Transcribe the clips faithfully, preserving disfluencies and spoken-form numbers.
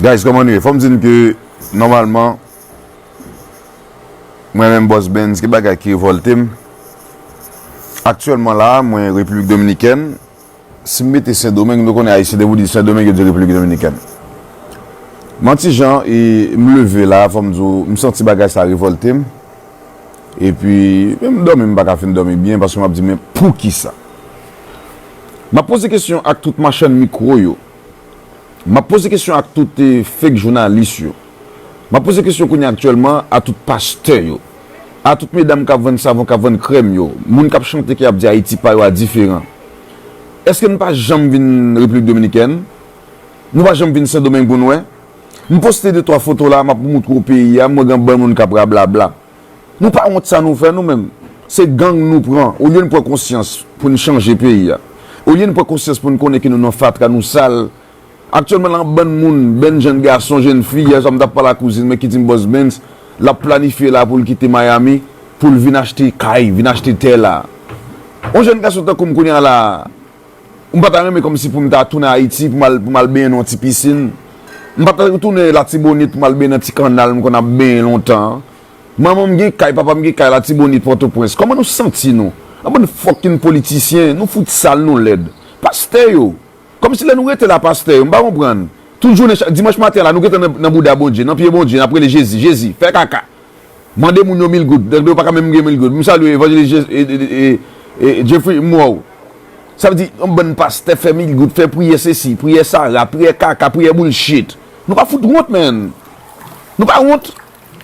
Guys, kòman nou ye? Fò m di n ke nòmalman, mwen menm Boss Benz, gen bagay ki revòlte m. Aktyèlman la, mwen Repiblik Dominikèn. Si m mete Sendomeng, nou konnen Ayisyen, depi w di Sendomeng, yo di Repiblik Dominikèn. M an ti jan, e m leve la, fò m di w, m santi bagay sa revòlte m. Epi, menm dòmi, m pa ka fin dòmi byen, paske m ap di, men poukisa? M ap poze kesyon ak tout machann mikwo yo. M ap poze kesyon ak tout, eh, fake jounalis yo. M ap poze kesyon kounye a aktyèlman a tout pastè yo. A tout medam k ap vann savon, k ap vann krèm yo. Moun k ap chante, k ap di Ayiti pa yo a diferan. Èske n pa janm vin Repiblik Dominikèn? Nou pa janm vin Sendomeng pou n wè? M poste de twa foto la, m ap moutre w peyi a, m wè gen bann moun k ap rablabla. Nou pa wont sa nou fè nou menm. Se gang nou pran. Olye n pran konsyans pou n chanje peyi a. Olye n pran konsyans pou n konnen ke nou nan fatra, nou sal. Aktyèlman, la, bann moun, bann jèn gason, jèn fi, yè swa m t ap pale ak kouzin mwen ki di m Boss Benz, l ap planifye la pou l kite Miami, pou l vin achte kay, vin achte tè la. Yon jèn gason tankou m kounye a la, m pa ta renmen kòmsi pou m ta tounen Ayiti, pou m al, pou m al benyen nan yon ti pisin. M pa ta tounen Latibonit pou m al benyen nan ti kannal m konn ap benyen lontan an. Manman m gen kay, papa m gen kay Latibonit, Pòtoprens. Kòman nou santi nou? An bann fucking politisyen, nou fout sal, nou lèd. Pastè yo, kòmsi lè nou rete la, pastè yo, m pa konprann. Tout jounen, cha-, dimanch maten la, nou gentan nan, nan bouda Bondye, nan pye Bondye, n ap rele Jezi, Jezi, fè kaka. Mande moun yo mil goud, nèg yo pa ka menm gen mil goud. M salye evanjelis Je-, e, e, e, e, Jeffrey Mwaw. Sa vle di, yon bann pastè fè mil goud, fè priyè sesi, priyè sara, priyè kaka, priyè bullshit. Nou pa fout wont, man. Nou pa wont.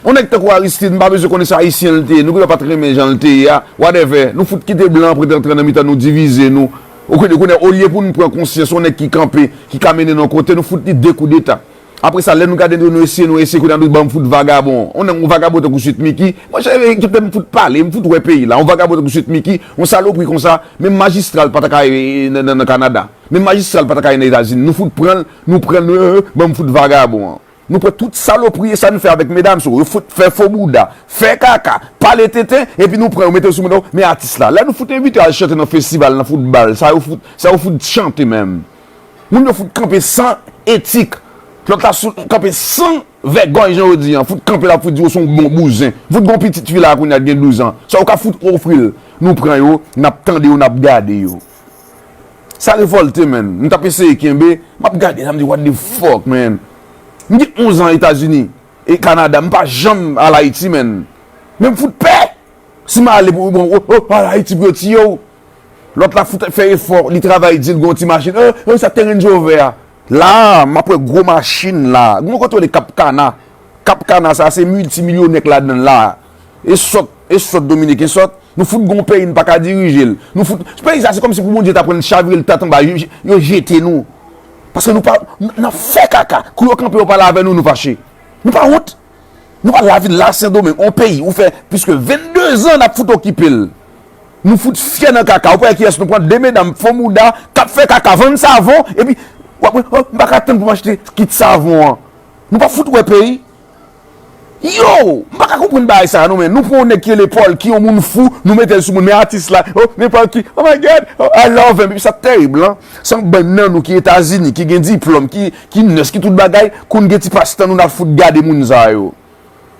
Yon nèg tankou Aristide, m pa bezwen konnen se ayisyen l te ye, nou genlè pa t renmen jan l te ye a, whatever, nou fout kite blan an prete antre nan mitan nou, divize nou. Ou konnen, konnen, olye pou n pran konsyans, yon nèg ki kanpe, ki ka mennen n yon kote, nou fout li de koudeta. Apre sa, lè nou gade nou, nou eseye, nou eseye, kounye a nou ban m fout vagabon. Yon nèg, yon vagabon tankou Sweet Micky, monchè, kite m fout pale, m fout wè peyi la, yon vagabon tankou Sweet Micky, yon salopri konsa, menm majistra l pa ta ka ye nan, nan, nan Kanada. Menm majistra l pa ta ka ye nan Etazini. Nou fout pran l, nou pran l, nou, ban m fout vagabon an. Nou pran tout salopri e sa n fè avèk medam sa yo. Yo fout fè fo bouda, fè kaka, pale tenten, epi nou pran yo mete yo sou moun yo, men atis la. Lè nou fout envite al chante nan festival, nan fout bal, sa yo fout, sa yo fout chante menm. Moun yo fout kanpe san etik. Lòt la sou, kanpe san vègòy, jan yo di an. Fout kanpe la, fout di yo se yon bon bouzen. Fout gon pitit fi la kounye a gen douz an. Sa yo ka fout ofri l. Nou pran yo, n ap tande yo, n ap gade yo. Sa revòlte, man. M t ap eseye kenbe, m ap gade sa, m di, "What the fuck, man?" M gen onz an Etazini e Kanada, m pa janm al Ayiti, man. Men m fout pè. Si m ale pou, bon, oh, oh, al Ayiti pou yo tiye w. Lòt la fout fè efò, li travay di l gon ti machin. Oh, oh, sa te Range Rover a. La, m ap wè gwo machin la. Gon kote w rele Cap Cana. Cap Cana sa, se miltimilyonè k ladan l la. E sòt, e sòt dominiken sòt. Nou fout gon peyi, n pa ka dirije l. Nou fout, peyi sa, se kòmsi pou Bondye ta pran l, chavire l tèt anba, yo, yo jete nou. Paske nou pa, n, n ap fè kaka. Kou yo kanpe, yo pale avè nou, nou fache. Nou pa wont. Nou pa lavi la Sendomeng, on peyi, ou fè plis ke vennde zan n ap fout okipe l. Nou fout fyè nan kaka. Ou pa wè kiyès nou pran? De medam fo mouda k ap fè kaka, vann savon, epi w ap, oh, m pa ka tann pou m achte kit savon an. Nou pa fout wè peyi? Yo! M pa ka konprann bagay sa a, non, men. Nou pran yon nèg ki rele Paul, ki yon moun fou, nou mete l sou moun, men atis la, oh, men Paul ki, oh my God, oh, I love him. Epi sa terib, lan. Se yon bann nan nou ki Etazini, ki gen diplòm, ki, ki nès, ki tout bagay, kou n gen ti pastan nou, n ap fout gade moun sa yo.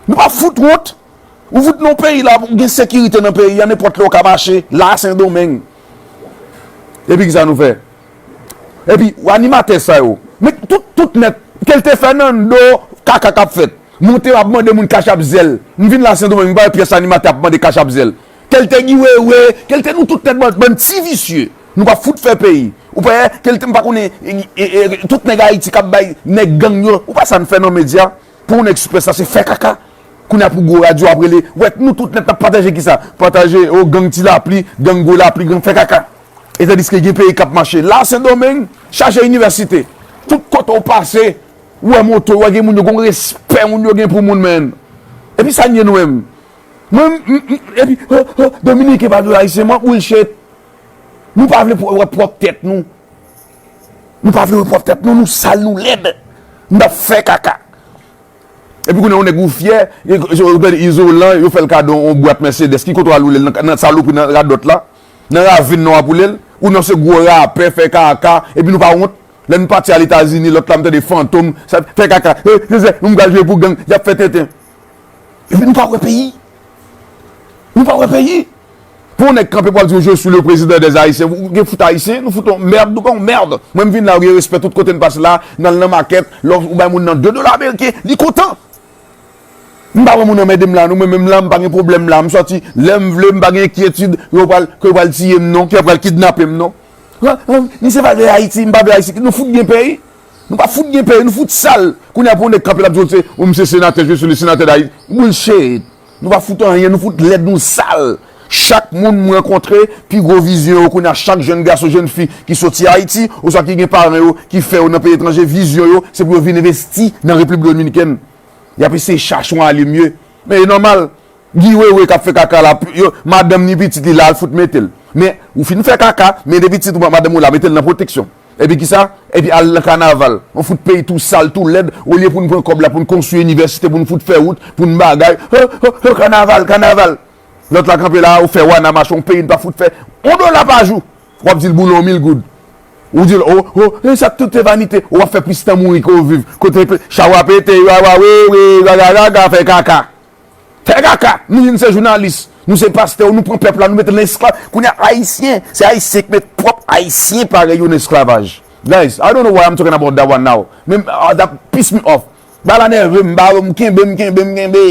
Nou pa fout wont. Ou fout nan peyi la, ou gen sekirite nan peyi a, nenpòt lè ou ka mache, la Sendomeng. Epi kisa nou fè? Epi, ou animatè sa yo. Men tout, tout nèt, ke l te Fernando, kaka k ap fèt. Monte ap mande moun kachap zèl. M vin la Sendomeng, m pa wè pyès animatè ap mande kachap zèl. Ke l te Guy Wewe, ke l te nou tout nèt bann, bann ti visye. Nou pa fout fè peyi. Ou pa wè, ke l te m pa konnen, e, e, e, tout nèg Ayiti k ap bay nèg gang yo. Ou pa sa n fè nan medya. Pou yon nèg sou pès la, se fè kaka. Kounye a pou gwo radyo ap rele, wè nou tout nèt n ap pataje kisa? Pataje, o, gang Ti Lapli, gang Gwo Lapli, gang fè kaka. E tandiske gen peyi k ap mache. La, Sendomeng, chaje inivèsite. Tout kote w pase, ou wè moto, ou wè gen moun yo, gon respè moun yo gen pou moun, men. Epi sa n ye nou menm? Mwen, m, m, epi, oh, oh, Dominiken pa dwe Ayisyen, mwen, bullshit. Nou pa vle pwò-, wè pwòp tèt nou. Nou pa vle wè pwòp tèt nou, nou sal, nou lèd. Nou t ap fè kaka. Epi kounye a, yon nèg ou fyè, e, yo, yo, izolan, yo fè l kado yon bwat Mercedes. Ki kote w al woule l? Nan, nan salopri, nan radòt la? Nan ravin nan w ap woule l? Ou nan se gwo rapè, fè kaka, epi nou pa wont? Lè n pati al Etazini, lòt la m tande Fantom, sa fè kaka, eh, se, se, nou pral jwe pou gang, y ap fè tenten. Epi nou pa wè peyi. Nou pa wè peyi. Pou yon nèg kanpe pou al di w, "Je suis le président des Haïtiens." Ou gen fout Ayisyen, nou fout on mèd, nou pa on mèd. Mwen m vin la, ou gen respè tout kote n pase la, nan, nan makèt, lè ou bay moun nan de dola ameriken, li kontan. M pa wè moun anmède m la, non, mwen menm la, m pa gen pwoblèm la. M sòti, lè m vle, m pa gen enkyetid, ke yo pral, ke yo pral tiye m, non, ke yo pral kidnape m, non. Ah, ah, li se pa vle Ayiti, m pa vle Ayiti. Nou fout gen peyi. Nou pa fout gen peyi, nou fout sal. Kounye a pou yon nèg kanpe l ap di w se, ou m se senatè, je suis le sénateur d'Haïti. Bullshit. Nou pa fout anyen, nou fout lèd, nou sal. Chak moun m rankontre, pi gwo vizyon yo kounye a, chak jèn gason, jèn fi ki soti Ayiti, oswa ki gen paran yo ki fè yo nan peyi etranje, vizyon yo, se pou yo vin envesti nan Repiblik Dominikèn. Y ap eseye chache yon alye mye. Men e nòmal. Guy Wewe k ap fè kaka la, yo, madanm ni pitit li la, al fout mete l. Men, ou fin fè kaka, mete pitit ou, madanm ou la, mete l nan pwoteksyon. Epi kisa? Epi al nan kanaval. On fout peyi tou sal, tou lèd, olye pou n pran kòb la, pou n konstwi inivèsite, pou n fout fè wout, pou n bagay. Ho, ho, ho, kanaval, kanaval. Lòt la kanpe la, ou fè wana mache, on peyi n pa fout fè on dola pa jou. W ap di l boule on mil goud. Ou di l, oh, oh, e sa tout se vanite. Ou ap fè plis tan mouri ke w viv. Kote pe- cha w ap pete, wa, wa, we, we, raga, raga, fè kaka. Fè kaka! Nou di n se jounalis, nou se pastè, nou pran pèp la, nou mete l nan esklav. Kounye a, Ayisyen, se Ayisyen ki met pwòp Ayisyen parèy yo nan esklavaj. Guys, I don't know why I'm talking about that one now. Men, ah, that piss me off. Bagay la nève m, ba m kenbe, m kenbe, m kenbe.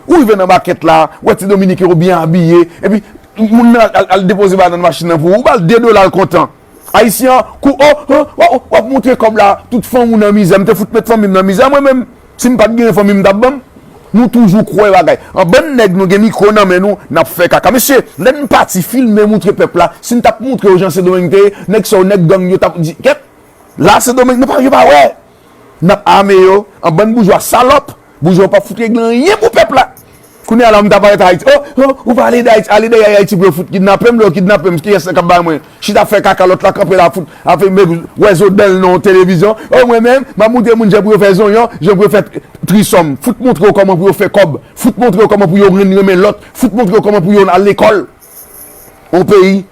Ou rive nan makèt la, wè ti Dominiken yo byen abiye, epi moun nan al, al, al depoze bagay nan machin nan pou ou, ou ba l de dola, l kontan. Ayisyen an, kou, oh, oh, oh, oh, w ap montre kòb la, tout fanmi w nan mizè, m te fout met fanmi m nan mizè, mwen menm, si m pa t genyen fanmi m t ap ban m. Nou toujou kwè bagay. An bann nèg nou gen mikwo nan men nou, n ap fè kaka. Mesye, lè n pati filme montre pèp la, si n t ap montre yo jan Sendomeng te ye, nèg sa yo, nèg gang yo t ap di, kèt, la Sendomeng, nou pa, yo pa wè. N ap ame yo, an bann boujwa salòp, boujwa yo p ap fout regle anyen pou pèp la. Kounye a la, m ta parèt Ayiti. Oh, oh, ou pale d Ayiti, ale dèyè Ayiti pou yo fout kidnape m, lè yo kidnape m, kiyès k ap bay mwen? Chita fè kaka, lòt la kanpe la fout, ap fè wè zo dan l nan yon televizyon. Oh, mwen menm, m ap montre moun jan pou yo fè zonyon, jan pou yo fè trisòm. Fout montre yo kòman pou yo fè kòb. Fout montre yo kòman pou yo renmen lòt. Fout montre yo kòman pou yo al lekòl. On peyi,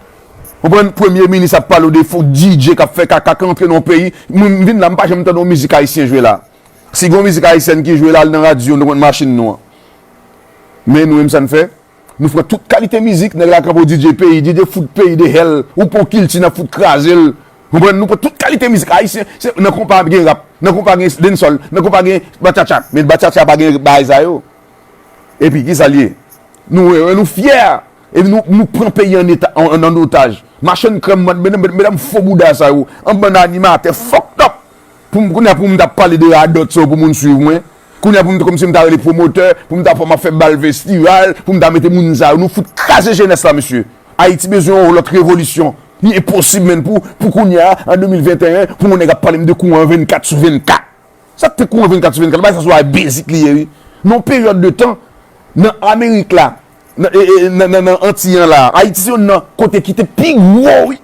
konprann, premye minis ap pale w de fo D J k ap fè kaka, k antre nan yon peyi. Mwen, m vin la, m pa janm tande yon mizik ayisyen jwe la. Si gen yon mizik ayisyèn ki jwe la, al nan radyo, nou konn machin nou an. Men nou menm sa n fè? Nou pran tout kalite mizik, nèg la kanpe w D J peyi, D J fout peyi de hell, ou pran kilti n ap fout kraze l. Konprann? Nou pran tout kalite mizik ayisyen, se, nan konpa gen rap, nan konpa gen dancehall, nan konpa gen batchacha, men batchacha pa gen bagay sa yo. Epi, kisa l ye? Nou, nou fyè! Epi nou, nou pran peyi an eta, an, an, an otaj. Machann krèm, medam, medam fo bouda sa yo. An bann animatè fucked up. Pou m, kounye a pou m t ap pale de radòt sa yo pou moun swiv mwen. Kounye a pou m t, kòmsi m ta rele pwomotè, pou m ta fè, m ap fè bal festival, pou m ta mete moun sa yo. Nou fout kraze jenès la, mesye. Ayiti bezwen yon lòt revolisyon. Li enposib, menn, pou, pou kounye a, an de mil venteyen, pou yon nèg ap pale m de kouran vennkat sou vennkat. Sa k te kouran vennkat sou vennkat, bagay sa se yon basic li ye, wi. Nan yon peryòd de tan, nan Amerik la, nan, e, e, nan, nan, nan Antiy an la, Ayiti se youn nan kote ki te pi gwo, wi.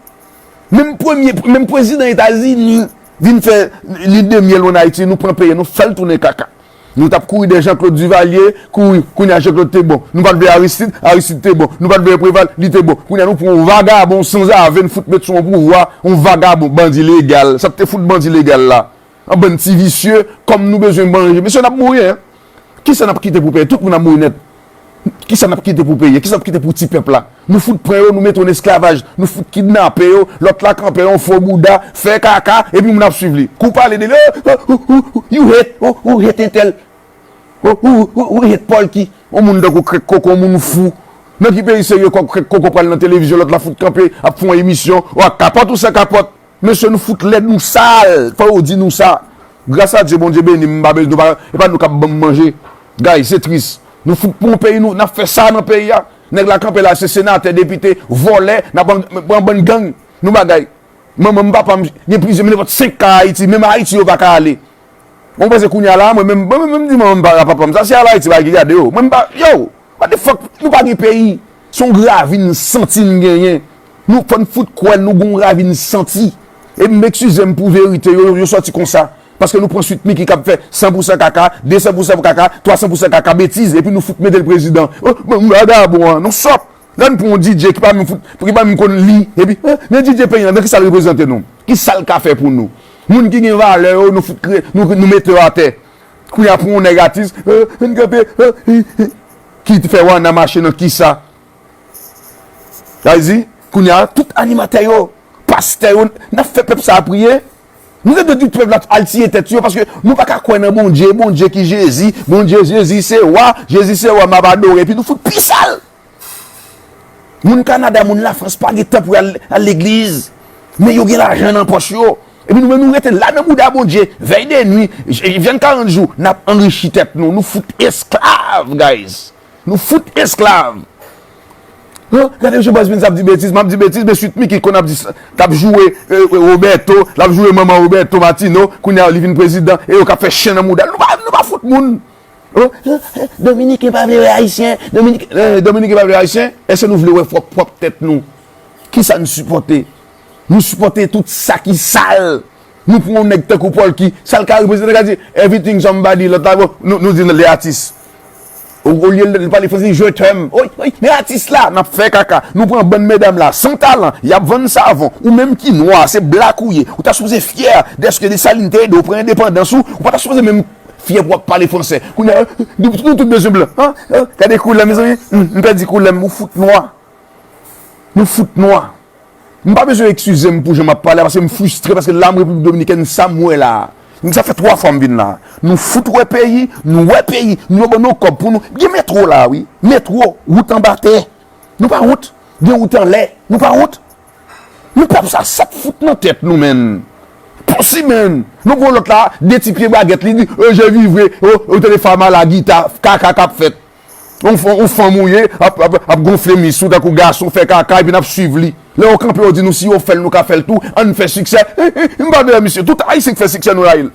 Menm premye, menm prezidan Etazini vin fè lin de myèl ann Ayiti, nou pran peyi, nou fè l tounen kaka. Nou t ap kouri dèyè Jean-Claude Duvalier, kouri, kounye a Jean-Claude te bon. Nou pa t vle Aristide, Aristide te bon. Nou pa t vle Préval, li te bon. Kounye a nou pran yon vagabon sanzave, n fout met sou yon pouvwa, yon vagabon, bandi legal. Sa k te fout bandi legal la? An bann ti visye, kòm nou bezwen manje. Mesye, n ap mouri, en. Kisa n ap kite pou peyi? Tout moun ap mouri nèt. Kisa n ap kite pou peyi? Kisa n ap kite pou ti pèp la? Nou fout pran yo, nou mete yo nan esklavaj. Nou fout kidnape yo, lòt la kanpe yon fo bouda, fè kaka, epi moun ap swiv li. Kou pale de li, oh, oh, oh, oh, you hate, oh, oh, hate entèl. Oh, oh, oh, oh, hate Polky. Yon moun tankou Krèk Koko, yon moun fou. Nan ki peyi serye kòk Krèk Koko pral nan televizyon, lòt la fout kanpe, ap fè yon emisyon, ou ak kapòt ou san kapòt? Mesye, nou fout lèd, nou sal. Fò yo di nou sa. Gras a Dye, Bondye beni m, m pa bezwen, nou pa, e pa nou k ap ban m manje. Guys, se tris. Nou fout pran peyi nou, n ap fè sa nan peyi a. Nèg la kanpe la, se senatè, depite, vòlè, n ap pran, pran bann gang. Nou bagay. Manman m, papa m, gen plizyè, nenpòt senk ka Ayiti, menm Ayiti yo pa ka ale. Mwen panse kounye a la, mwen menm, mwen menm, menm di manman m, pa, papa m, sa se al Ayiti bagay ki gade yo. Mwen m pa, yo, what the fuck, nou pa gen peyi. Se yon ravin santi n genyen. Nou, fò n fout kwè nou gen yon ravin santi. E m eskize m pou verite yo, yo sòti konsa. Paske nou pran Sweet Micky k ap fè san pou san kaka, de san pou san kaka, twa san pou san kaka, betiz, epi nou fout mete l prezidan. Oh, bon, vagabon an, nou sòt. Lè n pran yon D J ki pa menm fout, ki pa menm konn li, epi, eh, men D J peyi an, nan kisa l reprezante nou? Kisa l ka fè pou nou? Moun ki gen valè yo, nou fout kre, nou, nou mete yo atè. Kounye a pou yon nèg atis, eh, vin kanpe, eh, eh, eh, ki te fè wana mache nan kisa? Sa vle di, kounye a, tout animatè yo, pastè yo, n ap fè pèp sa a priye. Nou te dwe di pèp la al tiye tèt yo, paske nou pa ka kwè nan Bondye, Bondye ki Jezi, Bondye, Jezi se wa, Jezi se wa, m ap adore, epi nou fout pi sal. Moun Kanada, moun Lafrans pa gen tan pou al, al legliz, men yo gen lajan nan pòch yo. Epi nou menm nou rete la nan bouda Bondye, vèy de nwi, j-, jèn karant jou, n ap anrichi tèt nou, nou fout esklav, guys. Nou fout esklav. Non, gade Jean Bosbens ap di betiz, m ap di betiz, men Sweet Micky konn ap di sa, k ap joure, eh, Roberto, l ap joure manman Roberto Martino, kounye a li vin prezidan, e yo k ap fè chen nan mouda l. Nou pa, nou pa fout moun. Oh, eh, eh, Dominiken pa vle wè Ayisyen, Dominiken, eh, Dominiken pa vle wè Ayisyen, èske nou vle wè pwòp, pwòp tèt nou? Kisa n sipòte? Nou sipòte tout sa ki sal. Nou pran yon nèg tankou Polky, sa l ka reprezante, l ka di, "Everything somebody," lòt la, bon, nou, nou di, "Le atis." O, olye l pale franse, "Je t'aime." Oy, oy, men atis la, n ap fè kaka. Nou pran bann medam la, san talan, y ap vann savon. Ou menm ki nwa, se black ou ye. Ou ta sipoze fyè dèske Desalin te ede w pran endepandans ou. Ou pa ta sipoze menm fyè pou w ap pale franse. Kounye a, nou, nou tout bezwen blan. An? An? Gade koulè, mezanmi. Hmm, m pèdi koulè m, ou fout nwa. Nou fout nwa. M pa bezwen eskize m pou jan m ap pale a, paske m fristre, paske la m Repiblik Dominikèn, sa m wè la a. Sa fè twa fwa m vin la a. Nou fout wè peyi, nou wè peyi, nou yo ban nou kòb pou nou. Gen metwo la a, wi. Metwo, wout anba tè. Nou pa wont. Gen wout anlè. Nou pa wont. Nou pèp sa, sa k fout nan tèt nou, menn. Pussy, menn. Nou pran lòt la, de ti pye bagèt, li di, "Eh, je vivrai." Oh, ou tande Famara gita, kaka k ap fèt. Yon f-, yon fanm ou ye, ap, ap, ap gonfle mis ou tankou gason, fè kaka, epi n ap swiv li. Lè yo kanpe, yo di nou, "Si yo fè l, nou ka fè l tou, ann fè siksè." M pa dèyè misye, tout Ayisyen k fè siksè, nou rayi l.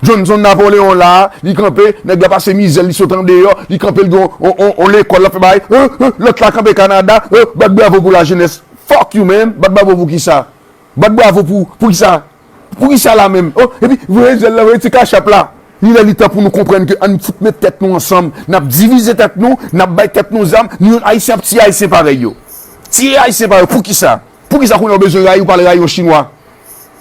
Johnson Napoléon la, li kanpe, nèg la pase mizè, li sot andeyò, li kanpe, l gen yon, yon, yon, yon lekòl, l ap fè bagay. Eh, eh, lòt la kanpe Kanada, eh, bat bravo pou lajenès. Fuck you, man. Bat bravo pou kisa? Bat bravo pou, pou kisa? Pou kisa la menm? Oh, epi, voye zèl la, voye ti kachap la. Li lè li tan pou nou konprann ke ann fout met tèt nou ansanm, n ap divize tèt nou, n ap bay tèt nou zam, nou Ayisyen ap tiye Ayisyen parèy yo. Tiye Ayisyen parèy yo, pou kisa? Pou kisa kounye a w bezwen rayi, ou pral rayi yon Chinwa?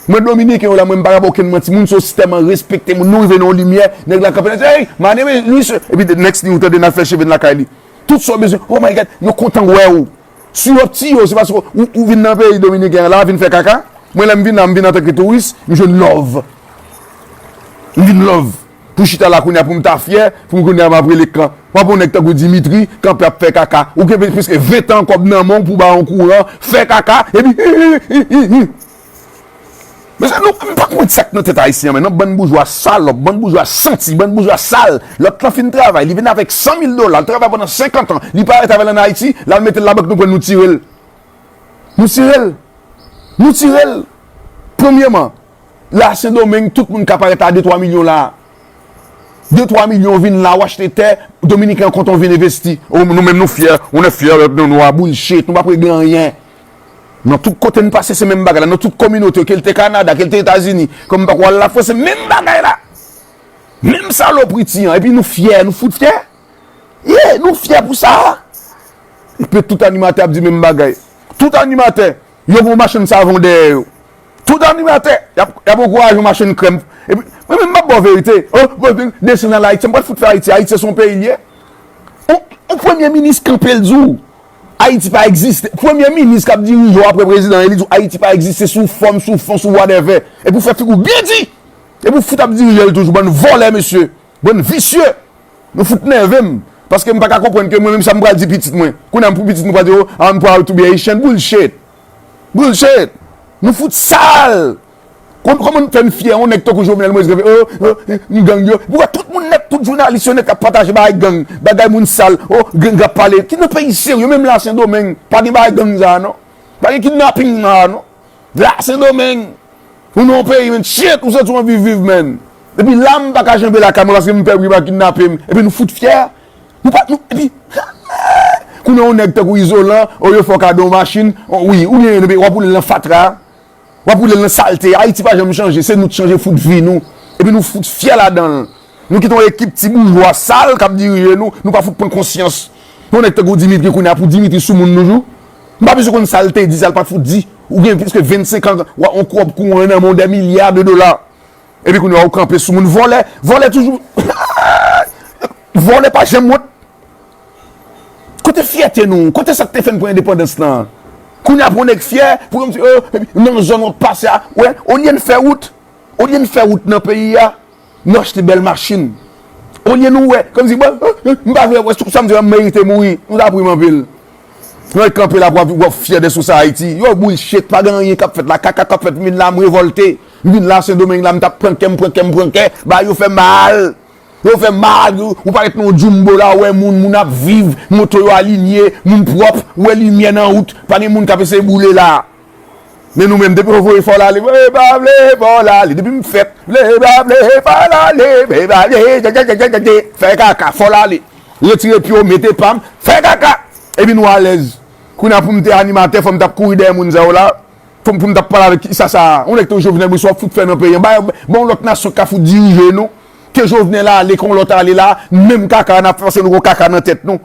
Mwen Dominiken yo la, mwen m pa ka ba okenn manti, moun sou sitèman respekte moun, nou rive nan yon limyè, nèg la kanpe la, "Hey, my name is Luis." Epi the next thing ou tande n al fè cheve n lakay li. Tout sa w bezwen, "Oh my God," yo kontan wè w. Si w ap tiye w, se paske ou, ou vin nan peyi dominiken an la, vin fè kaka. Mwen, lè m vin la, m vin antanke touris, m jwenn love. M vin love. Pou chita la kounye a, pou m ta fyè, pou m kounye a, m ap rele kan. W ap wè yon nèg tankou Dimitri, kanpe ap fè kaka. Ou gen prèske ven tan kòb nan men w pou ba yon kouran, fè kaka, epi Mezanmi, nou, m pa konprann sa k nan tèt ayisyen an, men non, bann boujwa salòp, bann boujwa santi, bann boujwa sal. Lòt lan fin travay, li vin avèk san mil dola, l travay pandan senkant an, li parèt avè l ann Ayiti, l al mete l labank, nou pran l, nou tire l. Nou tire l. Nou tire l. Premyèman, la Sendomeng, tout moun ka parèt la, de twa milyon la. De twa milyon vin la, w achte tè, Dominiken an kontan w vin envesti. O, nou menm nou fyè, on est fier de nou, nou a bullshit, nou p ap regle anyen. Nan tout kote n pase, se menm bagay la. Nan tout kominote, ke l te Kanada, ke l te Etazini, kòm m pa ko al Lafrans, se menm bagay la. Menm salopri ti an. Epi nou fyè, nou fout fyè. Yeah, nou fyè pou sa. Epi tout animatè ap di menm bagay. Tout animatè, yo gen yon machann savon dèyè yo. Tout animatè, y ap, y ap ankouraje yon machann krèm. Epi, mwen menm, m ap ba w verite. Oh, bon, desann al Ayiti, m pral fout fè Ayiti. Ayiti se yon peyi l ye. Yon, yon premye minis kanpe l di w, Ayiti pa egziste. Premye minis k ap dirije w apre prezidan, e li di w Ayiti pa egziste sou fòm, sou fon, sou whatever. Epi w fè figi w byen di. Epi w fout ap dirije l toujou. Bann vòlè, mesye. Bann visye. Nou fout nève m. Paske m pa ka konprann ke mwen menm sa m pral di pitit mwen. Kounye a m pou pitit mwen pral di, "Oh, I'm proud to be Haitian." Bullshit. Bullshit. Nou fout sal. Kòm, kòman n fè n fyè, yon nèg tankou Jovenel Moïse, oh, oh, m gang yo. Poukwa tout moun nèt, tout jounalis yo nèt k ap pataje bagay gang, bagay moun sal, oh, gang ap pale. Ki nan peyi serye, menm la Sendomeng, pa gen bagay gang sa a, non. Pa gen kidnaping sa a, non. La Sendomeng, ou nan yon peyi, men shit, ou santi w anvi viv, men. Epi la, m pa ka janbe lakay mwen paske m pè pou yo pa kidnape m. Epi nou fout fyè. Nou pa, nou, epi, kounye a yon nèg tankou Izolan, oh, yo fè w kado yon machin, oh, wi, oubyen w ap woule l nan fatra. W ap woule l nan salte. Ayiti pa janm chanje. Se nou k chanje fout vi nou. Epi nou fout fyè ladan l. Nou kite yon ekip ti boujwa sal k ap dirije nou. Nou pa fout pran konsyans. Yon nèg tankou Dimitri kounye a, pou Dimitri sou moun toujou. M pa bezwen konn sa l te di, sa l pa t fout di. Ou gen plis ke vennsenk an, w a on kòb kouran nan men w, dè milya de dola. Epi kounye a ou kanpe sou moun. Vòlè, vòlè toujou. Vòlè pa janm wont. Kote fyète nou? Kote sa k te fè n pran endepandans lan? Kounye a pou nèg fyè, pou yo di, oh, nan zòn w ap pase a, wè, olye n fè wout, olye n fè wout nan peyi a, nou achte bèl machin. Olye nou wè, kòmsi, bon, m pa vle wè, sou sa m di, m merite mouri, nou ta pri m anpil. Nou ret kanpe la pou w ap fyè de sou sa Ayiti. Yo bullshit, pa gen anyen k ap fèt la, kaka k ap fèt, m vin la, m revòlte. M vin la Sendomeng la, m t ap pran kè, m pran kè, m pran kè, bagay yo fè mal. Yo fè mal, ou parèt nan yon jumbo la, ou wè moun, moun ap viv, moto yo alinye, moun pwòp, ou wè limyè nan wout, pa gen moun k ap eseye boule la. Men nou menm, depi yo voye fò l ale, vle pa vle, fò l ale, depi m fèt, vle pa vle, fò l ale, vle pa vle, fè kaka, fò l ale. Retire pye w, mete pa m, fè kaka. Epi nou alèz. Kounye a pou m te animatè, fò m t ap kouri dèyè moun sa yo la. Pou m, pou m t ap pale avèk kisa sa a? On nèg te Jovenel Moïse w ap fout fè nan peyi an. Ba, ba yon lòt nasyon k ka fout dirije nou. Ke Jovenel ale, ke yon lòt ale la, menm kaka a n ap fè, paske nou gon kaka nan tèt nou.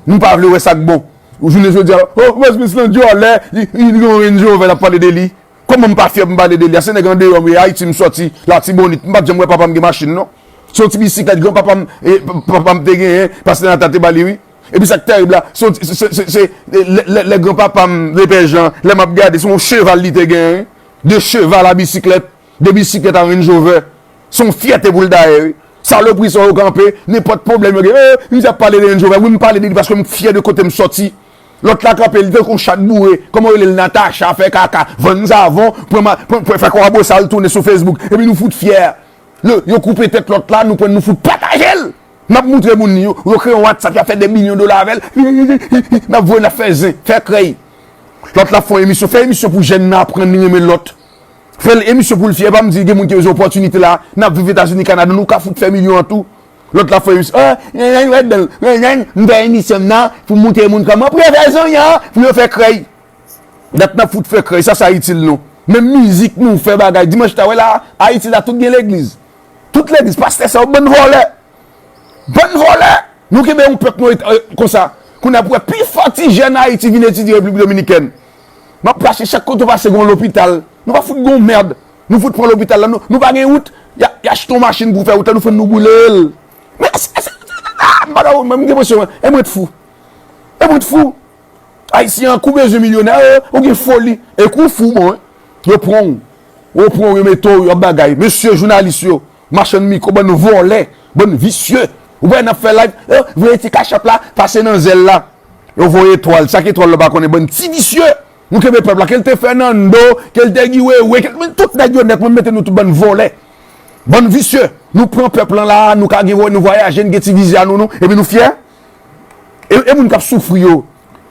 Nou pa vle wè sa k bon. Ou jounen jodi a, oh, Westminster lan dyòlè, li, li gen yon Range Rover, l ap pale de li. Kòman m pa fyè pou m pale de li a? Se nèg andeyò m ye, Ayiti m sòti, Latibonit. M pa t janm wè papa m gen machin, non. Se yon ti bisiklèt granpapa m, e, p-, papa m te genyen, pastè Nata te ba li, wi. Epi sa k tèrib la, se yon ti, se, se, se, se, lè, lè, lè granpapa m, Lepè Jan, lè m ap gade, se yon cheval li te genyen, wi. De cheval a bisiklèt, de bisiklèt a Range Rover. Se yon fyète pou l dayè, wi. Salopri sa yo kanpe, nenpòt pwoblèm yo gen, eh, misye ap pale de Range Rover, wi, m pale de li paske m fyè de kote m sòti. Lòt la kanpe, li tankou yon chat boure, kòman yo rele l, Natacha, fè kaka, vann savon, pran ma-, pran, pran, fè kwabosal tounen sou Facebook, epi nou fout fyè. Yo, yo koupe tèt lòt la, nou pran, nou fout pataje l. N ap moutre moun li, yo, yo kreye yon WhatsApp, y ap fè de milyon dola avè l. N ap voye, n ap fè zen, fè krèy. Lòt la fè yon emisyon, fè emisyon pou jèn nan aprann li renmen lòt. Fè l emisyon pou l fyè, pa m di gen moun ki bezwen opòtinite la, n ap viv Etazini, Kanada, nou ka fout fè milyon an tou. Lòt la fè emisyon, ah, nan, nan, nan, nan, m fè emisyon m nan pou moutre moun kòman pou yo fè zonyan, pou yo fè krèy. Dat n ap fout fè krèy, sa, sa itil nou. Menm mizik nou fè bagay. Dimanch ta wè la, Ayiti la, tout gen legliz. Tout legliz, pastè sa yo, bann vòlè. Bann vòlè. Nou kenbe yon pèp nou et-, e, konsa. Kounye a pou wè pifò ti jèn Ayiti vin etidye Repiblik Dominikèn. M ap mache chak kote w pase gon lopital. Nou pa fout gon mèd. Nou fout pran lopital la. Nou, nou pa gen wout. Y a, y achte yon machin pou fè wout la. Nou fè nou boule l. Men, se, se, se, ah, m pa ka, mwen, m gen presyon, mwen. E mwen t fou. E mwen t fou. Ayisyen an kou bezwen milyonè, e, ou gen foli. E kou fou, bon, en. Yo pran w. Yo pran w, yo mete w, yo ap bagay. Mesye jounalis yo, machann mikwo, bann vòlè, bann visye. Ou wè n ap fè live, e, voye ti kachap la, pase nan zèl la. Yo voye etwal, sa k etwal la pa konnen, bann ti visye. Nou kenbe pèp la, ke l te Fernando, ke l te Guy Wewe, ke l, men tout nèg yo nèt, mwen mete nou tout bann vòlè. Bann visye. Nou pran pèp lan la, nou ka gen, nou vwayaje, n gen ti viza nou, nou, epi nou fyè. E, e moun k ap soufri yo,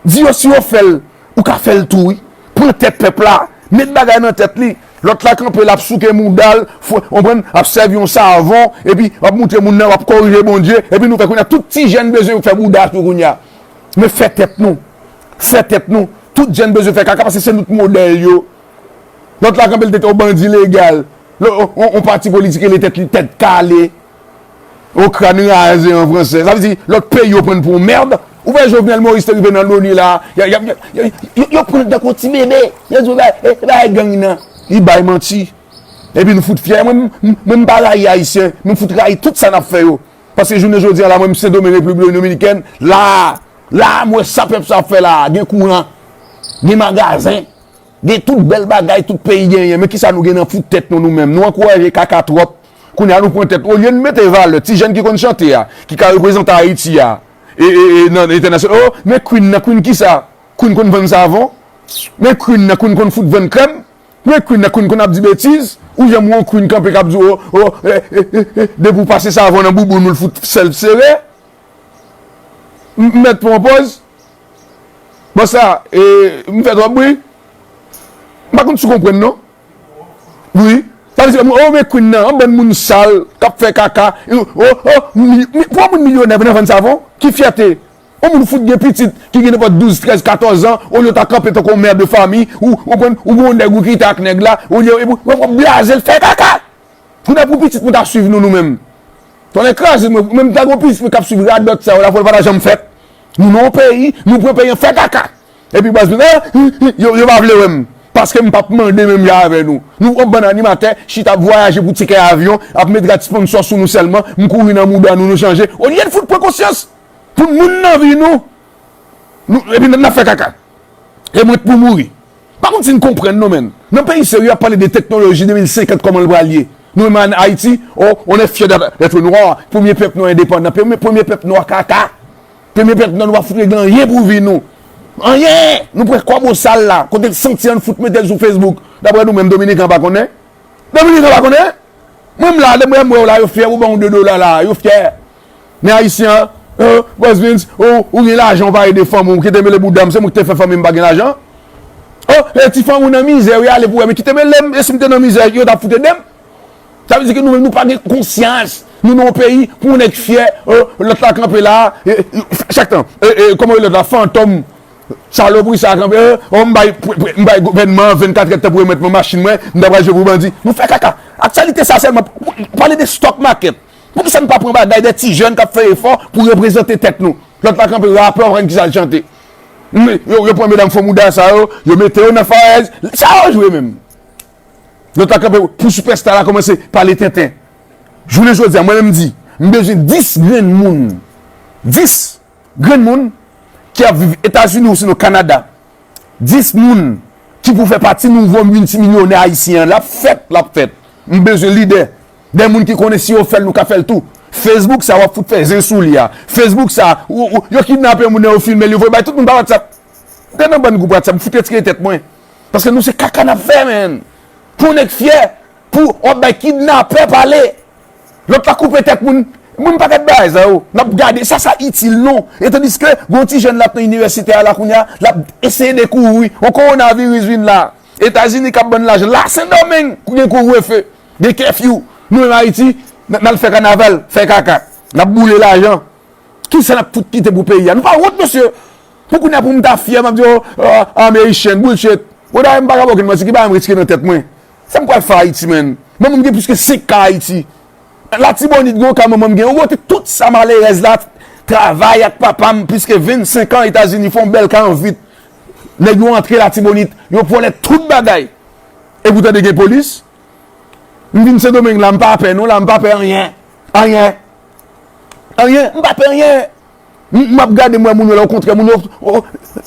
di yo si yo fè l, ou ka fè l tou, wi. Pran tèt pèp la, met bagay nan tèt li. Lòt la kanpe, l ap souke mouda l, fò, konprann, ap sèvi yon savon, epi w ap moutre moun nan, w ap korije Bondye, epi nou fè kounye a, tout ti jèn bezwen fè bouda tou kounye a. Men fè tèt nou, fè tèt nou. Tout jèn bezwen fè kaka, paske se nou k modèl yo. Lòt la kanpe, l te yon bandi legal. Lò, on, on, on pati politik rele tèt li Tèt Kale. Au crâne rasé an fransè. Sa vle di, lòt peyi yo pran n pou yon mèd. Ou wè Jovenel Moïse te rive nan Loni la, y a, y a, y a, y a, yo, yo pran l tankou yon ti bebe. Yo di, e, e, e, gang nan. Li bay manti. Epi nou fout fyè. Mwen, m, m, mwen m pa rayi Ayisyen. Nou fout rayi tout sa n ap fè yo. Paske jounen jodi a la, mwen, m Sendomeng, Repiblik Dominikèn, la, la, m wè sa pèp sa ap fè la. Gen kouran. Gen magazen. Gen tout bèl bagay tout peyi genyen, men kisa nou gen nan fout tèt nou, nou menm? Nou ankouraje kaka twòp. Kounye a nou pran tèt, olye n mete valè ti jèn ki konn chante a, ki ka reprezante Ayiti a, e, e, e, nan entènasyonal. Oh, men Queen nan, Queen kisa? Queen konn vann savon? Men Queen nan, Queen konn fout vann krèm? Men Queen nan, Queen konn ap di betiz? Ou janm wè yon Queen kanpe k ap di, oh, oh, eh, eh, eh, eh, depi w pase savon nan bouboun ou, l fout sèl sere? M, m mèt pran pòz? Bon sa, e, m fè twòp bri? M pa konn si w konprann non. Wi. Sa vle di, oh, men Queen nan, yon bann moun sal, k ap fè kaka. Oh, oh, mi, mi, pou yon moun milyonè vin vann savon? Ki fyète? Yon moun fout gen pitit ki gen nenpòt douz, trèz, katòz an, olye w ta kanpe tankou yon mè de fanmi, ou, ou konprann, ou gon nèg ou kite ak nèg la, olye, epi w ap blaze l fè kaka. Kounye a pou pitit mwen ta swiv nou, nou menm. Tonnè kraze mwen, menm ta gon pitit mwen k ap swiv radòt sa yo la, fò l pa ta janm fèt. Nou nan yon peyi, nou pran peyi an fè kaka. Epi baz mwen, ah, yo, yo pa vle wè m. Paske m p ap mande menm jan avè nou. Nou yon bann animatè chita ap vwayaje pou tikè avyon, ap met rad sponsò sou nou sèlman, m kouri nan mouda nou, nou chanje. Olye n fout pran konsyans pou moun nan vi nou, nou epi n ap fè kaka. E mwen t pou mouri. Pa konn si n konprann non, menn. Nan peyi serye, y ap pale de teknoloji de mil senkant, kòman l pral ye. Nou menm an Ayiti, oh, on est fier d'être, d'être noir. Premye pèp nwa endepandan. Premye, premye pèp nwa kaka. Premye pèp nwa, nou pa fout regle anyen pou vi nou. Anyen! Nou pran kòb osal la. Kote l santi an, n fout mete l sou Facebook. Daprè nou menm, Dominiken pa konnen? Dominiken pa konnen? Mwen m la, lè mwen m wè w la, yo fyè, ou ban w de dola la, yo fyè. Men Ayisyen an, oh, Boss Vince, oh, ou gen lajan, ou pa ede fanmi w, kite mele bouda m, se mwen ki te fè fanmi m pa gen lajan. Oh, e ti fanmi w nan mizè, wi, ale pou wè, men kite mele m, e si m te nan mizè, yo t ap fout ede m. Sa vle di ke nou menm nou pa gen konsyans. Nou nan yon peyi, pou yon nèg fyè, oh, lòt la kanpe la, e, e, chak tan, e, e, kòman lòt la, fantòm, salopri sa kanpe, oh, oh, m bay, m bay gouvènman an vennkat èdtan pou remèt mwen machin mwen, m ta pral jwe pou bandi. Nou fè kaka. Aktyalite sa sèlman, pale de stock market. Poukisa n pa pran bagay de ti jèn k ap fè efò pou reprezante tèt nou? Lòt la kanpe rapè, w pa konn kisa l chante. Yo, yo pran medam fo mouda sa yo, yo mete yo nan farèz. Sa yo jwe menm. Lòt la kanpe pou sipèsta la kòmanse pale tenten. Jounen jodi a, mwen menm m di, m bezwen dis grenn moun. Dis grenn moun ki ap viv Etazini ou sinon Kanada. Dis moun ki pou fè pati nouvo miltimilyonè ayisyen an. L ap fèt, l ap fèt. M bezwen lidè. De moun ki konnen si yo fè l, nou ka fè l tou. Facebook sa, w ap fout fè zen sou li a. Facebook sa, ou, ou, yo kidnape moun nan, yo filme l, yo voye bay tout moun pa WhatsApp. Gade nan bann gwoup WhatsApp, m fout retire tèt mwen. Paske nou se kaka n ap fè, menn. Pou nèg fyè, pou w ap bay kidnapè pale. Lòt la koupe tèt moun. Moun pa gad bagay sa yo. N ap gade, sa, sa itil nou. E tandiske, gon ti jèn l ap nan inivèsite a la kounye a, l ap eseye dekouvri. On kowonaviris vin la. Etazini k ap ban n lajan. La, Sendomeng, gen kouvrefe. Gen kèfyou. Nou menm Ayiti, n, n al fè kanaval, fè kaka. N ap boule lajan. Kisa n ap fout kite pou peyi a? Nou pa wont, mesye. Pou kounye a, pou m ta fyè, m ap di, oh, oh, I'm Haitian, bullshit. Bon, dayè, m pa ka ba w okenn manti, ki bagay m retire nan tèt mwen? Sa m pral fè Ayiti, menn? Manman m gen plis ke senk ka Ayiti. Latibonit gen yon ka manman m gen. Ou mete tout sa malerèz la, travay ak papa m, plis ke vennsenk an Etazini, fè yon bèl ka an vit. Nèg yo antre Latibonit, yo vòlè tout bagay. E poutan de gen polis. M vin Sendomeng la, m pa pè non la, m pa pè anyen. Anyen. Anyen, m pa pè anyen. M, m ap gade, m wè moun yo la, okontrè, moun yo, o,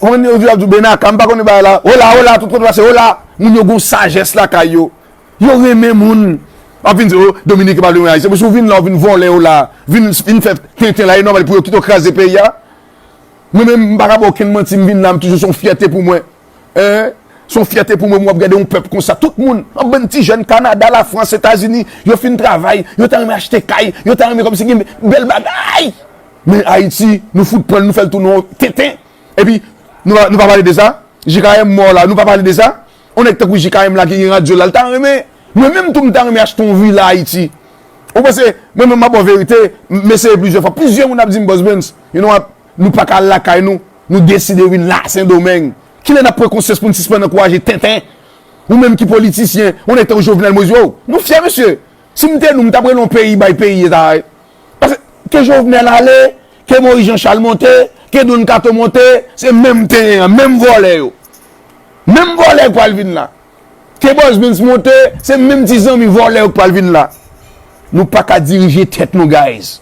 o, yo di, ap di, Benaka, m pa konnen bagay la. Ola, ola, tout kote pase, ola. Moun yo gon sajès lakay yo. Yo renmen moun. Ap vin di, oh, Dominiken pa vle renmen Ayisyen. Paske ou vin la, ou vin vòlè, ola. Vin, vin fè tenten la, e nòmal pou yo kite w kraze peyi a. Mwen menm, m pa ka ba w okenn manti, m vin la, m toujou se yon fyète pou mwen. Hein? Se yon fyète pou mwen, mwen ap gade yon pèp konsa. Tout moun, yon bann ti jèn Kanada, Lafrans, Etazini, yo fin travay, yo ta renmen achte kay, yo ta renmen kòmsi gen bèl bagay. Men Ayiti, nou fout pran l, nou fè l tounen yon tenten. Epi, nou pa, nou pa pale de sa? J K M mò la, nou pa pale de sa? On nèg tankou J K M la ki gen radyo la, l ta renmen. Mwen menm tou, m ta renmen achte yon vila Ayiti. Ou panse, mwen menm m ap ba w verite, m, m eseye plizyè fwa. Plizyè moun ap di m, Boss Benz, you know what? Nou pa ka al lakay nou, nou deside vin la Sendomeng. Kilè n ap pran konsyans pou n sispann ankouraje tenten? Ou menm ki politisyen, ou nèg tankou Jovenel Moïse, yo, nou fyè, mesye. Si m te nou, m t ap rele yon peyi bay peyi eta a. Paske ke Jovenel ale, ke Moïse Jean Charles monte, ke Don Kato monte, se menm tenyen an, menm vòlè yo. Menm vòlè yo k pral vin la. Ke Boss Benz monte, se menm ti zanmi vòlè yo k pral vin la. Nou pa ka dirije tèt nou, guys.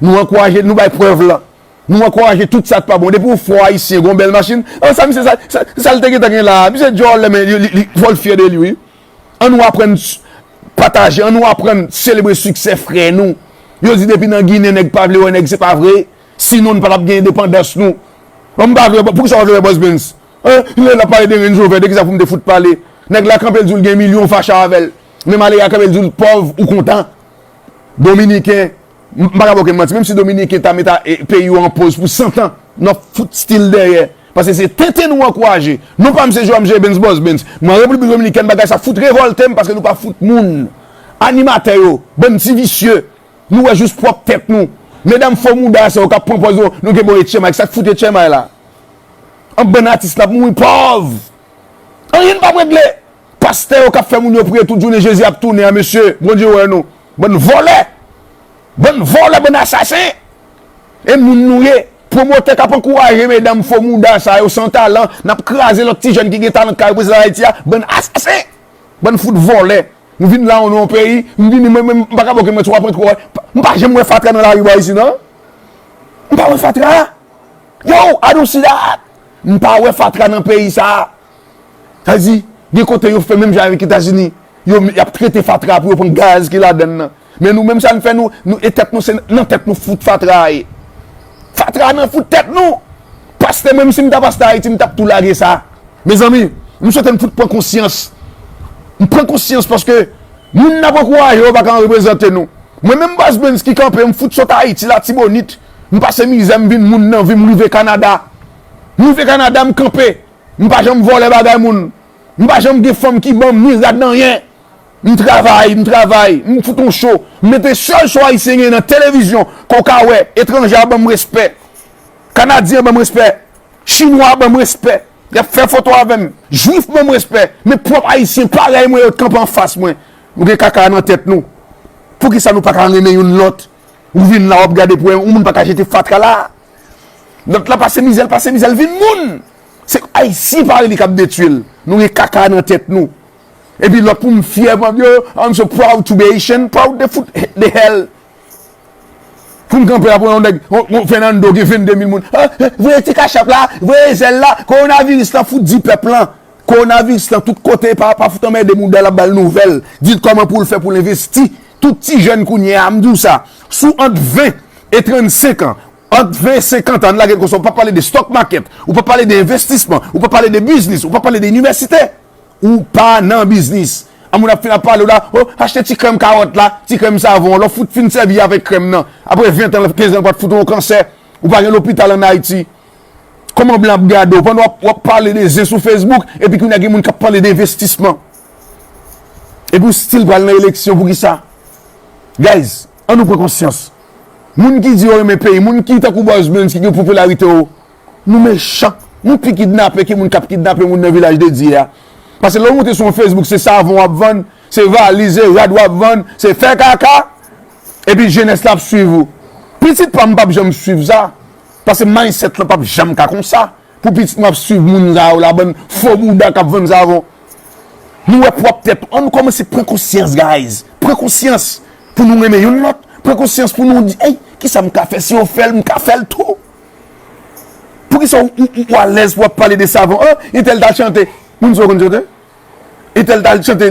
Nou ankouraje, nou bay prèv lan. Nou ankouraje tout sa k pa bon. Depi w fò ayisyen, gon bèl machin. Oh, sa misye, sa, sa, sa l te gentan gen la. Misye djòl, men li, li, li, fò l fyè de li, wi. Ann nou aprann s-, pataje, ann nou aprann selebre siksè frè nou. Yo di depi nan Ginen nèg pa vle wè nèg, se pa vre. Sinon, n pa t ap gen endepandans nou. Bon, m pa vle, poukisa w pa vle wè Boss Benz? Hein? Lè l ap pale de Range Rover, de kisa pou m te fout pale? Nèg la kanpe l di w l gen milyon, w fache avè l. Men malere a kanpe l di w l pòv, ou kontan. Dominiken, m, m pa ka ba w okenn manti, menm si Dominiken ta met a, e, peyi yo an poz pou san tan, n ap fout still dèyè. Paske se tenten nou ankouraje. Non pa m se Joam J. Benz, Boss Benz. Mwen an Repiblik Dominikèn, bagay sa fout revòlte m paske nou pa fout moun. Animatè yo, bann ti visye. Nou wè jis pwòp tèt nou. Medam fo mouda sa yo k ap pran pòz yo, nou gen bon e tchèmay. Sa k fout e tchèmay la? An bann atis n ap mouri pòv. Anyen n p ap regle. Pastè yo k ap fè moun yo priye tout jounen, Jezi ap tounen an, mesye. Bondye wè nou. Bann vòlè. Bann vòlè, bann asasen. E moun nou ye. Pwomotè k ap ankouraje medam fo mouda sa yo san talan, n ap kraze lòt ti jèn ki gen talan k ka reprezante Ayiti a, bann asasen, bann fout vòlè. Nou vin la, nou nan yon peyi, m vini, mwen menm, m pa ka bòke mwen twa pwen twa. M pa janm wè fatra nan lari bò isi, non. M pa wè fatra. Yo, I don't see that. M pa wè fatra nan peyi sa. Sa di, gen kote yo fè menm jan avèk Etazini. Yo, y ap trete fatra pou yo pran gaz ki ladann nan. Men nou menm sa n fè nou, nou e tèt nou, se nan tèt nou fout fatra a ye. Fatra nan fout tèt nou. Pastè, mwen menm si m ta pastè Ayiti, m t ap tou lage sa. Mezanmi, m swete n fout pran konsyans. M pran konsyans paske moun n ap ankouraje yo pa ka reprezante nou. Mwen menm Buzz Benz ki kanpe, m fout sot Ayiti, Latibonit. M pase mizè, m vin moun nan vi, m rive Kanada. M rive Kanada, m kanpe. M pa janm vòlè bagay moun. M pa janm gen fanm ki ban m ni rad anyen. M travay, m travay, m fout on cho. M mete sèl cho ayisyen gen nan televizyon, ke w ka wè, etranje a ban m respè. Kanadyen ban m respè. Chinwa ban m respè. Y ap fè foto avè m. Jwif ban m respè. Men pwòp ayisyen parèy mwen yo t kanpe anfas mwen. Nou gen kaka nan tèt nou. Poukisa nou pa ka renmen youn lòt? Ou vin la, w ap gade pou wè, yon moun pa ka jete fatra la. Lòt la pase mizè, l pase mizè, l vin moun. Se Ayisyen parèy li k ap detwi l. Nou gen kaka nan tèt nou. Epi lòt pou m fyè, pou m di, "Oh, I'm so proud to be Haitian." Proud de fout, de hell. Pou m kanpe la pou yon nèg, yon, yon Fernando gen vennde mil moun. Ah, eh, voye ti kachap la, voye zèl la. Kowonaviris la fout di pèp lan. Kowonaviris lan tout kote, pa, pa fout anmède mouda l ap ba l nouvèl. Di l kòman pou l fè pou l envesti. Tout ti jèn kounye a, m di w sa, sou ant ven e trannsenk an, ant ven e senkant an, ann lage l konsa, ou pa pale de stock market, ou pa pale de envestisman, ou pa pale de biznis, ou pa pale de inivèsite, ou pa nan biznis. An moun ap fin ap pale w la, oh, achte ti krèm kawòt la, ti krèm savon, lè w fout fin sèvi avèk krèm nan. Apre ven an, kenz an, l pa t fout ou yon kansè. Ou pa gen lopital ann Ayiti. Kòman blan ap gade w pandan w ap, w ap pale de zen sou Facebook, epi kounye a gen moun k ap pale de envestisman? Epi w still pral nan eleksyon, poukisa? Guys, ann nou pran konsyans. Moun ki di yo renmen peyi, moun ki tankou Buzz Benz ki gen popilarite yo, nou mechan. Nou pi kidnape ke moun k ap kidnape moun nan vilaj de Dye a. Paske lè w moute sou yon Facebook, se savon w ap vann, se valiz, se rad w ap vann, se fè kaka, epi jenès la ap swiv ou. Pitit pa m p ap janm swiv sa, paske mindset lan p ap janm ka konsa. Pou pitit mwen ap swiv moun sa yo la, bann fo bouda k ap vann savon. Nou wè pwòp tèt nou. Ann nou kòmanse pran konsyans, guys. Pran konsyans pou nou renmen youn lòt. Pran konsyans pou nou di, "Ey, kisa m ka fè? Si yo fè l, m ka fè l tou." Poukisa w, w, w alèz pou w ap pale de savon? Oh, entèl t al chante. Moun sa w konn chante? Entèl t al chante,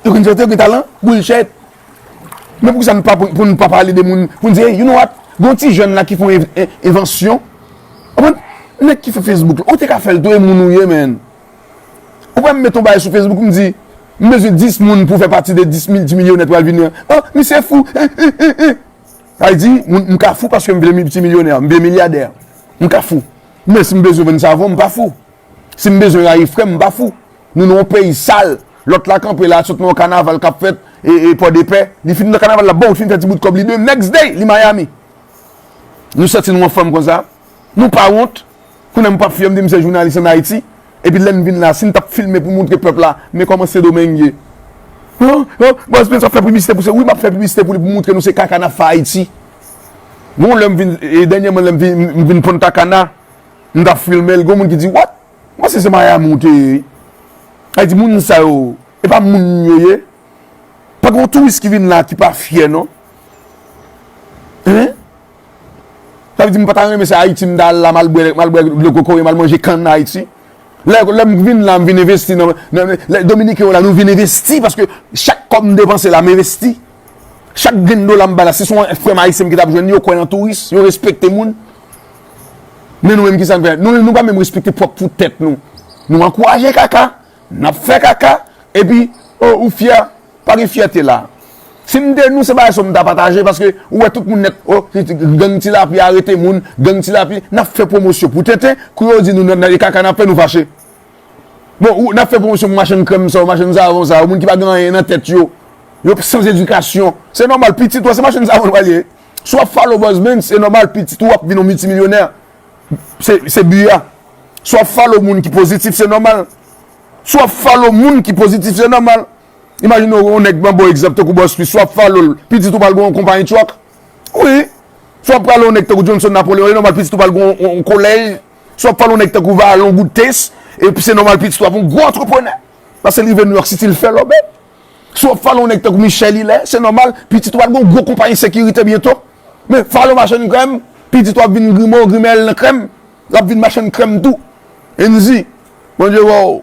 yo konn chante, yo gen talan, bullshit. Men poukisa nou pa, pou, pou nou pa pale de moun, pou nou di, "Hey, you know what? Gon ti jèn la ki fè yon en-, en-, envansyon." Ou konprann? Nèg ki fè Facebook la, ou te ka fè l tou, e moun ou ye, man. Ou pa m met yon bagay sou Facebook, m di, "M bezwen dis moun pou fè pati de dis miltimilyonè pral vini an." Oh, misye fou. Sa vle di, m, m ka fou paske m vle miltimilyonè, m vle milyadè. M ka fou. Men si m bezwen vann savon, m pa fou. Si m bezwen rayi frè m, m pa fou. Nou nan yon peyi sal. Lòt la kanpe la, sot nan yon kanaval k ap fèt, e, e Pòdepè. Li fin nan kanaval la, bon, li fin fè ti bout kòb li, the next day, li Miami. Nou santi nou anfòm konsa? Nou pa wont? Kounye a m p ap fyè, m di m se jounalis ann Ayiti. Epi lè m vin la, si m t ap filme pou montre pèp la, men kòman Sendomeng ye. Oh, oh, Buzz Benz ap fè piblisite pou se. Wi, m ap fè piblisite pou li, pou montre nou se kaka n ap fè Ayiti. Gon lè m vin, e dènyèman lè m vin, m vin Punta Cana, m t ap filme l, gon moun ki di, "What?" M panse se Miami ou te ye. Sa vle di moun sa yo, e pa moun yo ye. Pa gen yon touris ki vin la ki pa fyè, non. Hein? Sa vle di m pa ta renmen se Ayiti m ta al la, m al bwè, m al bwè dlo kokoye, m al manje kann Ayiti. Lè, lè m vin la, m vin envesti nan, nan, nan, lè Dominiken yo la, nou vin envesti paske chak kòb m depanse la, m envesti. Chak grenn dola m bay la, si se yon frè m ayisyen m ki t ap jwenn, yo kwè nan touris, yo respekte moun. Men nou menm, kisa n fè? Nou menm, nou pa menm respekte pwòp fout tèt nou. Nou ankouraje kaka, n ap fè kaka, epi, oh, ou fyè, pa gen fyète la. Si m te nou, se bagay sa m ta pataje, paske ou wè tout moun nèt, oh, gang Ti Lapli arete moun, gang Ti Lapli, n ap fè pwomosyon pou tenten, kou yo di nou nan, nan e kaka n ap fè, nou fache. Bon, ou, n ap fè pwomosyon pou machann krèm sa yo, machann savon sa yo, moun ki pa gen anyen nan tèt yo. Yo san edikasyon. Se nòmal, pitit ou a, se machann savon l pral ye. Si w ap follow Buzz Benz, se nòmal, pitit ou ap vin yon miltimilyonè. Se, se bi a. Si w ap follow moun ki pozitif, se nòmal. Si w ap follow moun ki pozitif, se nòmal. Imajine w, yon nèg ban bon egzanp, tankou Bòs Pi, si w ap follow l, pitit ou pral gen yon konpayi truck. Wi. Si w ap pale yon nèg tankou Johnson Napoléon, li nòmal pitit ou pral gen yon, yon kolèj. Si w ap pale yon nèg tankou Valon Goutes, epi se nòmal pitit ou ap yon gwo antreprenè. Paske li rive New York City, li fè lòbèy. Si w ap pale yon nèg tankou Michel Hilaire, se nòmal pitit ou pral gen yon gwo konpayi sekirite byento. Men Valon machann krèm, pitit ou ap vin grime w, grime l nan krèm. L ap vin machann krèm tou. Enzi, Bondye wè w.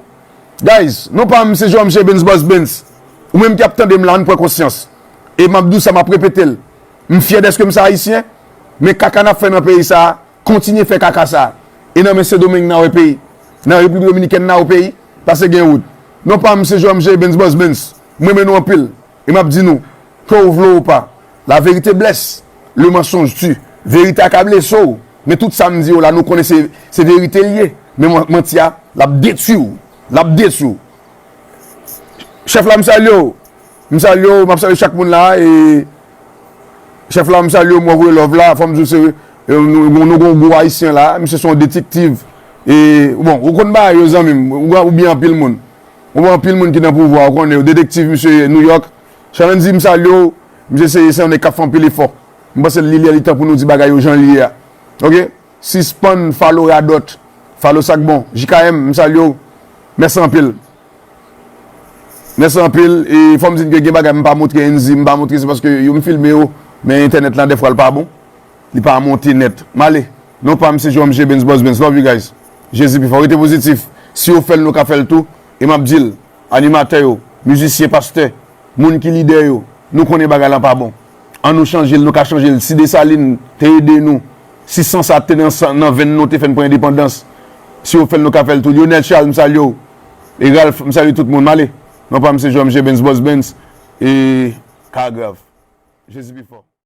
Guys, non pa m se Jean Michel Benz Boss Benz. Ou menm ki ap tande m la, ann pran konsyans. E m ap di w sa, m ap repete l. M fyè dèske m se Ayisyen, men kaka n ap fè nan peyi sa a, kontinye fè kaka sa a. E nan men Sendomeng n a wè peyi. Nan Repiblik Dominikèn n a wè peyi, paske gen wout. Non pa m se Jean Michel Benz Boss Benz. M renmen nou anpil. E m ap di nou, ke w vle w pa, la vérité blesse, le mensonge tue. Verite a ka blese w, men tout sa m di yo la, nou konnen se, se verite l ye. Men man- manti a, l ap detwi w. L ap detwi w. Chèf la, m salye w. M salye w, m ap salye chak moun la. E chèf la, m salye w, m wè w voye love la. Fò m di w se, e, nou, nou, nou gen yon gwo ayisyen la. Misye se yon detektiv. E, bon, ou konn bagay yo, zanmi m. Ou, ou byen anpil moun. Ou wè anpil moun ki nan pouvwa, ou konnen yo. Detektiv misye ye New York. Chalendy, m salye w. Misye se, se yon nèg k ap fè anpil efò. M panse li lè li tan pou nou di bagay yo jan li ye a. Oke? Sispann falo radòt. Falo sa k bon. J K M, m salye w. Mèsi anpil. Mèsi anpil. E fò m di n ke gen bagay m pa montre Enzi, m pa montre se paske yo m filme yo, men entènèt la dèfwa l pa bon. Li pa monte nèt. M ale. Non pa m se Jean Michel Benz Boss Benz. Love you guys. Jezi pi fò. Rete pozitif. Si yo fè l, nou ka fè l tou. E m ap di l, animatè yo, mizisyen, pastè, moun ki lidè yo, nou konnen bagay lan pa bon. An nou chanje l, nou ka chanje l. Si Desalin te ede nou, si san sa te nan san, nan venn nou, te fè n pran endepandans. Si yo fè l, nou ka fè l tou. Lionel Charles, m salye w. E Ralph, m salye tout moun. M ale. Non pa m se Jean Michel Benz Boss Benz. E ka grav. Jezi pi fò.